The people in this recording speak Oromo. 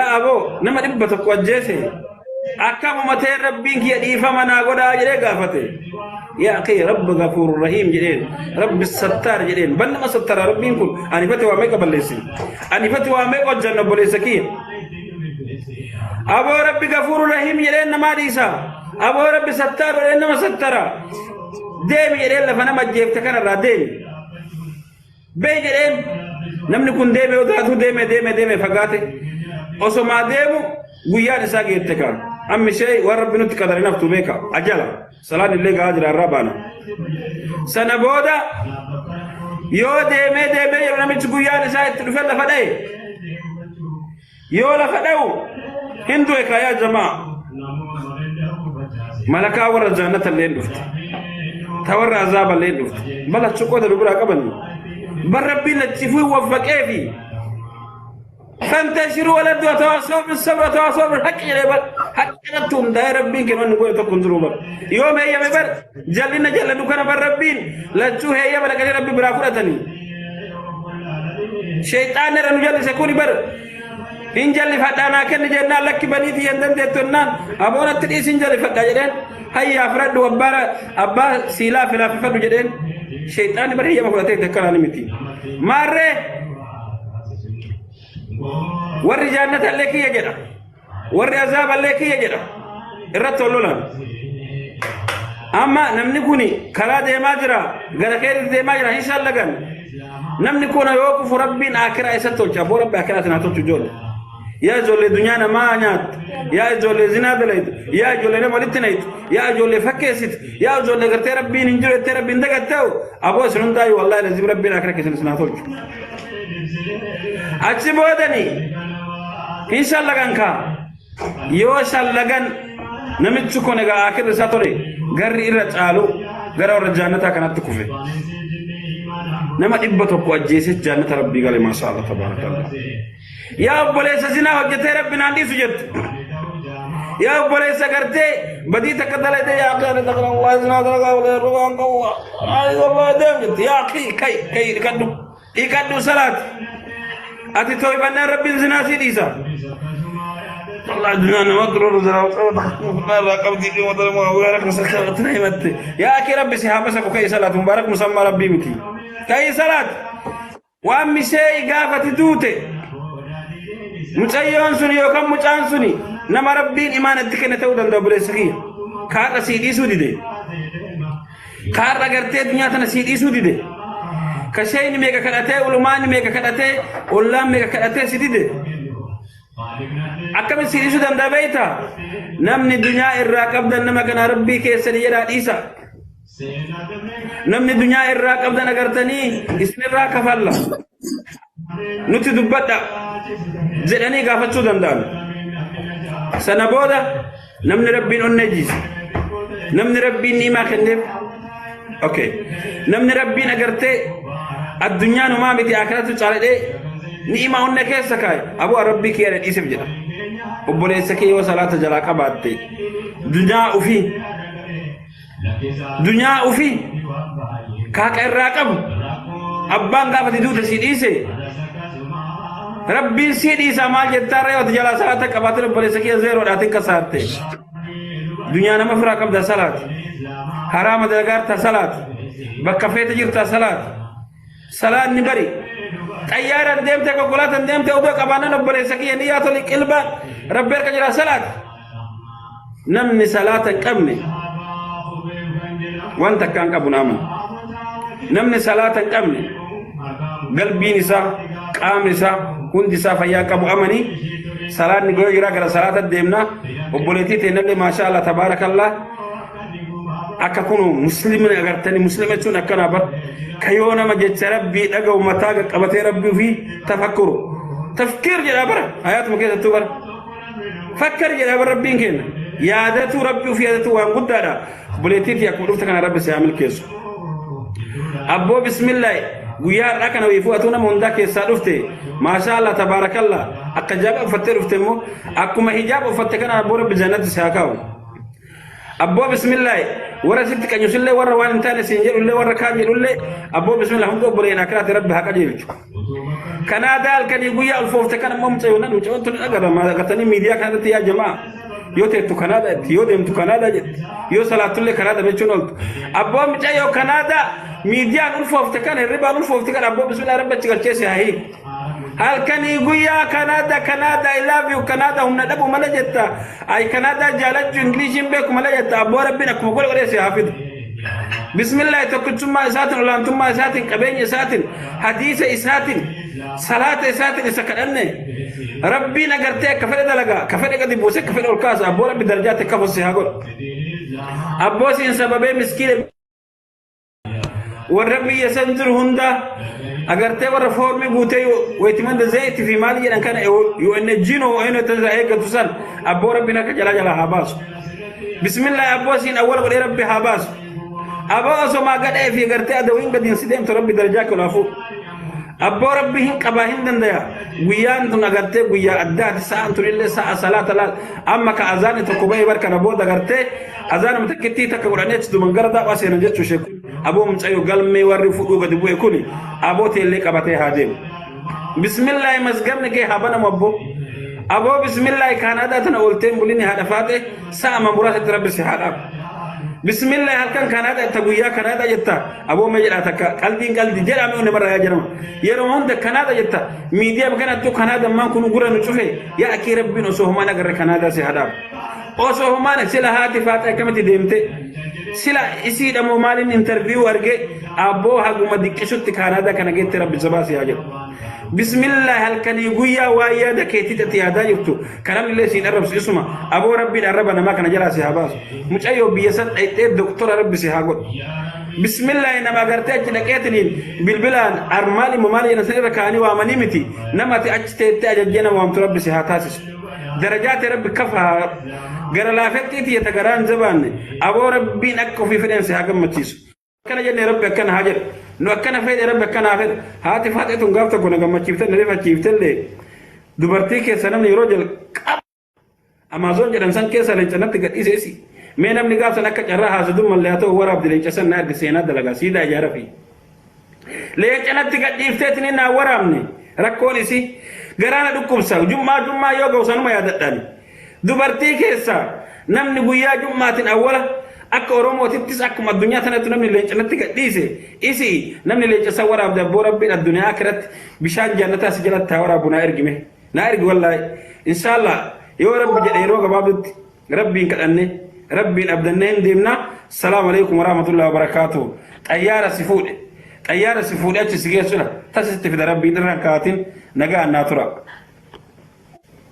Yaa aboo nama 100 ajjeese akkamuma ta'e Rabbiin kiyya dhiifama naa godhaa jedhee gaafate. Yaa akhi, Rabbi Gafuur Rahiim jedheen, Rabbi Sattaar jedheen. Ban nama sattara Rabbiin kun. Ani fati waa meeqa balleessine, ani fati waa meeqa hojjanna, obboleessa kiyya? Aboo Rabbi Gafuur Rahiim jedheen, namaa dhiisa. Aboo Rabbi Sattaar jedheen, nama sattara. Deemi jedheen, lafa nama ajjeefte kanarraa deemi. Bee jedheen. Namni kun deeme, odaatu deeme, deeme, deeme, fagaate. Osomaa deemu guyyaan isaa geette kaan. Ammi ishee waan Rabbi nutti qadare naftu beeka. Ajala. Salaan illee gahaa jira, irraa baana. Sana booda yoo deemee deemee yeroo namichi guyyaan isaa itti dhufe lafa dha'e. Yoo lafa dha'u hin du'e kaayaa jamaa. Malakaa warra jaannata illee dhufte. Ta warra azaaba illee dhufte. Bala cuqqoota dubiraa qabani. Bar Rabbiin lachifuu waffaqee fi fantashiruu waladdu watawaasaw bissabri watawaasaw bilhaqqi jedhee bar haqa irratti hundaa'ee Rabbiin kennu inni godhe tokko hin jiru bar. Yoom heeyyame bar jallina jalladu kana bar Rabbiin lachuu heeyyama dhaqanii Rabbi biraa fudhatanii. Sheexaanni irra nu jallise kuni bar hin jallifadhaa naa kenni jennaan, lakki baniiti hin dandeettu jennaan, aboonatti dhiisi hin jallifadhaa jedheen, hayyaa fudhadhu, abbaa abbaa siilaa filaafifadhu jedheen. Sheexaanni bar heeyyama fudhatee itti akkanaa ni miti. Maarree warri jaannata illee kiyya jedha. Warri azaaba illee kiyya jedha. Irratti ol lolan. Amma namni kun karaa deemaa jira, gara keetti deemaa jira, hin shallagan. Namni kun yoo kufu Rabbiin akiraa isatti tolcha. Abboo Rabbi akiraa isin haa tolchu ijoollee. Yaa ijoollee dunyaa namaa nyaattu, yaa ijoollee zinaa dalaytu, yaa ijoollee nama walitti naytu, yaa ijoollee fakkeessitu, yaa ijoollee gartee Rabbiin hin jiru jettee Rabbiin dagattee, aboo isin hundaayyuu wallaahi lazim Rabbiin akiraa keessan isin haa tolchu. Achi boodani hin shallagan kaa. Yoo shallagan namichi kun egaa akirri isaa tole, garri irra caalu gara warra jaannataa kanatti kufe. Nama 100 ajjeesee jaannata Rabbii gale. Maasha Allah, tabaarakallah. Yaa obboleessa zinaa hojjetee Rabbi naan dhiisu jettu. Yaa obboleessa gartee badii takka dalagde, yaa akhi, ani takka Allah zinaa dalagaa wala rugaan qawwa. Ay Allah deem jettu. Yaa akhi, kai kai, dhiqadhu. Dhiqadhu, salaati. Ati tooybannaan Rabbiin zinaa sii dhiisa. Allah addunyaa nama durooru jira. Irraa qabdii fi wanta nama mubarak musammaa na himatte. Yaa akhi, Rabbi si haa masaku, kai salaatu, mubarak musammaa Rabbii miti. Kai salaati. Waan mishee gaafati duute. Mucayyoon sun yookaan mucaan suni nama Rabbiin imaana itti kenne ta'uu danda'a, obboleessa kiyya. Kaadha sii dhiisuu dide. Kaarra gartee addunyaa tana sii dhiisuu dide. Ka sheeyni meeqa kadhatee, ulumaanni meeqa kadhatee, ollaan meeqa kadhatee si dide. Akkamitti sii dhiisuu danda'a beektaa? Namni dunyaa irraa qabdan nama kana Rabbii keessanii jedhaa dhiisa. Namni dunyaa irraa qabdan agartanii isinirraa kafalla. Nuti dubbadha jedhanii gaafachuu danda'an. Sana booda namni Rabbiin onnee jiise. Namni Rabbiin ni'imaa kenneef. Okay. Namni Rabbiin agartee addunyaan homaa miti, akiratu caaladhee ni'imaa onnee keessa kaa'e. Aboo Rabbii kiyya na dhiiseef jedha. Obboleessa kee yoo salaata jalaa qabaatte dunyaa ofii kaaqa irraa qabu, abbaan gaafati duute si dhiise, Rabbiin si dhiisa maal jettaa ree? Ati jalaa salaata qabaatin obboleessa kiyya zeeroodhaatiin kasaarte. Dunyaa nama firaa qabda, salaati. Haraama dalagaarta, salaati. Bakka feete jirta, salaati. Salaanni bari xayyaaraan deemte, konkolaataan deemte, odoo qabaannan obboleessa kiyya ni yaa toli qilbaan Rabbi harka jira, salaati. Namni salaata hin qabne wanta akkaan qabu naama. Namni salaata hin qabne galbiin isaa, qaamni isaa, hundi isaa fayyaa qabu amanii. Salaanni goyo jira, gara salaata deemna. Obboleettii teennallee, maashaa Allah, tabaarakallah, akka kun muslimni agartanii, muslima jechuun akkana bar, kayoo nama jecha Rabbii dhaga'u mataa qaqqabatee Rabbii ofii tafakkuru, tafkiir jedha bara hayaatuma keessattuu bara fakkar jedha bara Rabbiin kenna yaadatu, Rabbii ofii yaadatu waan guddaadha. Obboleettii fi akkuma dhufte kana Rabbi si haa milkeessu. Abboo bismillah, guyyaa har'aa kana wayii fu'atuu nama hundaa keessaa dhufte, maashaa Allah, tabaarakallah, akka hijaaba uffattee dhufte immoo akkuma hijaaba uffatte kana abboo Rabbi jannatti si haa kaa'u. Abboo bismillah, Warra sitti qanyusillee, warra waan hin taane siin jedhullee, warra kaan jedhullee, abboo bismillah, hundi obboleeyyan akiraati Rabbi haa qajeelchu. Kanaadaa halkanii guyyaa ulfoofte kana immoo mucayyoon mucayyoon tun agarra agartanii miidiyaa kanarratti, yaa jamaa, yoo teettu Kanaadaa jetti, yoo deemtu Kanaadaa jetti, yoo salaattullee Kanaadaa jechuun ooltu. Abboo mucayyoo Kanaadaa miidiyaan ulfoofte kana, hirribaan ulfoofte kana, abboo bismillah, Rabbi achi galchee si haa hiiku. Halkanii guyyaa Kanaadaa, Kanaadaa, I love you Kanaadaa, humna dhabu malee jetta. Ay Kanaadaa jaalachuu Ingiliishiin beeku malee jetta. Abboo Rabbiin akkuma godhe godhee si haa fidu. Bismillah, tokkichummaa isaatiin, olaantummaa isaatiin, qabeenya isaatiin, hadiisa isaatiin, salaata isaatiin isa kadhanne. Rabbiin agartee akka fedhe dalagaa, akka fedhe gadi buuse, akka fedhe ol kaasa. Abboo Rabbi darajaatti akka fusse haa godhu. Abboo siin sababee miskiina warra biyya san jiru hunda agartee, warra foormii guutee weetimanda zayitii fi maali jedhan kana UNG no eenyu irraa eeggatu san, abboo Rabbiin akka jalaa jalaa haa baasu. Bismillah, abboo siin awwala godhee Rabbi haa baasu. Abboo osoo maa gadhee fi agartee adawiin gadiin si deemtu, Rabbi darajaa kee fuudhu. Abboo Rabbi hin qabaa, hin dandaya. Guyyaan tun agartee guyyaa addaati, sa'aan tunillee sa'a salaata laal. Amma ka azaanni tokko bahee bar kana booda agartee azaanuma takkittii takka godhanii achi duman gara daawwaa seenan jechuu ishee. Aboo mucayyoo galmee warri fudhuu gadi bu'e kuni aboo teellee qabatee haa deemu. Bismillaahi, masgabni kee haa banamu abboo. Aboo bismillaahi, Kaanaadaa tana oolteen bulini haadha faate, sa'a muraasatti Rabbi si haa dhaabu. Bismillaahi, halkan Kaanaadaa jetta, guyyaa Kaanaadaa jetta, aboo mee jedhaa takka qalbiin qalbii jedhame namarraa yaa jedhama. Yeroo hunda Kaanaadaa jetta, miidiyaa kanattuu Kaanaadaa ammaan kun gurra nu cufe, yaa akii Rabbiin osoo homaan agarre Kaanaadaa si haa dhaabu. Osoo homaan sila haati faate akkamitti deemte, sila isiidha moo maaliin interview arge, abboo haguma diqqisutti Kaanaadaa kana geette, Rabbi sabaa si haa jedhu. Bismillah, halkanii guyyaa waa yaada keetii ati yaadaa jirtu kanamillee siin arrabsu isuma, aboo Rabbiin arraba namaa kana jalaa si haa baasu. Mucayyoo biyya san dhayxee doktora Rabbi si haa godhu. Bismillah, nama agartee achi dhaqeetiniin bilbilaan armaal immoo maal jedhan san irra kaa'anii waamanii miti, nama ati achi teettee ajajjee nama waamtu Rabbi si haa taasisu. Darajaa ta'e Rabbi kafa gara laafettii tiyyata garaan jabaanne, aboo Rabbiin akka ofii fedhan si haa gammachiisu. Akkana jennee Rabbi akkana haa jedhu. Nu akkana fedhe, Rabbi akkana haa fedhu. Haati faatee tun gaaf tokko na gammachiifte, na rifachiiftellee, dubartii keessa namni yeroo jalqaba Amaazon jedhan san keessa leenca natti gadhiise isi. Mee namni gaaf san akka carraa haasudun mallee haa ta'u waraabdi leenca san na arge, seenaa dalagaa siidaa ijaara fi. Leenca natti gadhiifteetiin naa waraabne, rakkoon isi garaa na dhukkubsa, jummaa jummaa yoo ga'u sanuma yaadadhaani. Dubartii keessa namni guyyaa jummaatiin awwala akka Oromootittis akkuma addunyaa tanatti namni leenca natti gadhiise isi, namni leenca san waraabde, abboo Rabbiin addunyaa akkiratti bishaan jannataa si jalatti haa waraabu. Naa ergime, naa ergi, wallaahi inshaallah yoo Rabbi jedhe yeroo gabaabdutti Rabbiin kadhanne, Rabbiin abdannee hin deemna. Salaamu alaikum warahmatullahi wabarakaatuh. Xayyaara si fuudhe, xayyaara si fuudhe achi si geessudha, tasitti fida Rabbiin irraan kaatin, nagaa annaa tura.